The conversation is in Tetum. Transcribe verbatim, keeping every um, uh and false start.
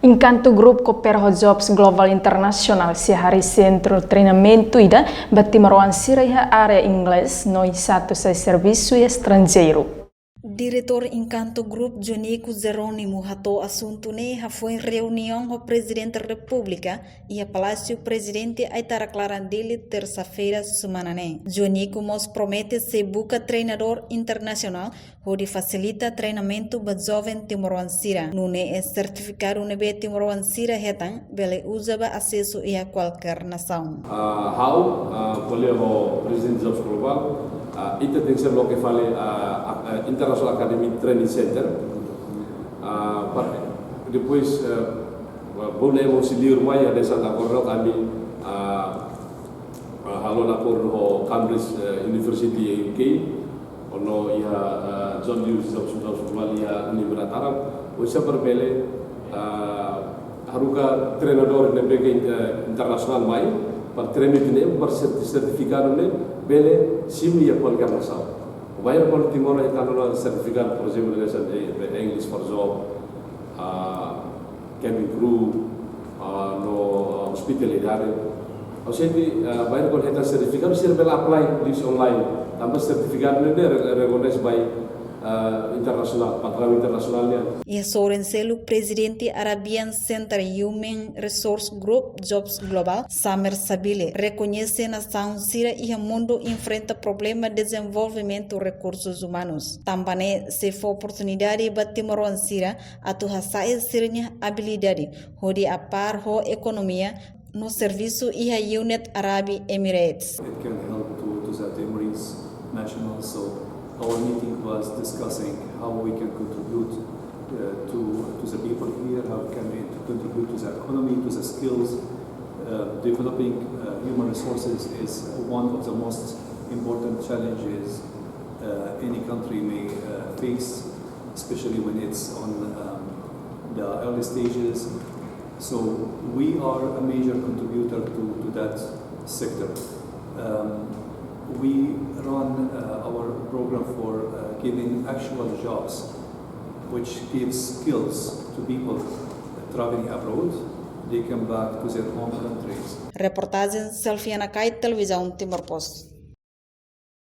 Encanto Group koopera ho Jobs Global International sei harii sentru treinamentu ida ba timoroan sira iha área inglés no oinsá atu sai servisu iha estranjeiru. Diretór Encanto Group, Jonico Jerónimo, hato'o asuntu ne'e hafoin reuniaun ho Prezidente Repúblika iha Palásiu Prezidente, Aitarak-Laran, Dili, tersa-feira semana ne'e. Jonico mós promete sei buka treinadór internasionál hodi fasilita treinamentu ba joven timoroan sira. Nune'e sertifikadu ne'ebé timoroan sira hetan bele uza ba asesu iha kualkér nasaun. Ah, ha'u, ah, ko'alia ho Prezidente Jobs Global, ah, ita tenke ser loke fali, ah, ah, International Academy Training Center. Ah, pa-, depois, ah, bolu ema husi liur mai, hanesan agora ami, ah, ah, halo akordu ho Cambridge, eh, University iha U K, no iha, eh, John Lewis Jobs Global iha Uni Emirat Arab, oinsá para bele, ah, haruka treinadór ne'ebé ke, eh, internasionál mai, para treinu ita-nia, para serti-, sertifikadu ne'e bele simu iha kualkér nasaun. Bainhira kuandu Timor hetan ona sertifikadu, por ezemplu, hanesan, eh, English for Job, ah, cabin crew, ah, no, ah, hospitalidade. Ou seja, ah, bainhira kuandu hetan sertifikadu, sira bele apply liuhusi online. Tanba sertifikadu ne'e re-, rekoñese ba, ah, internasionál, patraun internasionál nian. Iha sorin seluk, Prezidente Arabian Center Human Resource Group, Jobs Global, Samer Sabile, rekoñese nasaun sira iha mundu enfrenta problema dezenvolvimentu rekursus umanus. Tanba ne'e sei fó oportunidade ba timoroan sira atu hasa'e sira-nia abilidade hodi apár ho ekonomia no servisu iha United Arab Emirates. It can help to, to the Timorese nationals. So our meeting was discussing how we can contribute, uh, to, to the people here, how can we contribute to the economy, to the skills. Uh, developing, uh, human resources is one of the most important challenges, uh, any country may, uh, face, especially when it's on, um, the early stages. So we are a major contributor to, to that sector. Um, we run, uh, our program for, uh, giving actual jobs, which gives skills to people traveling abroad. They come back to their home countries. Reportajen Selviana Kay, Televizaun Timor Post.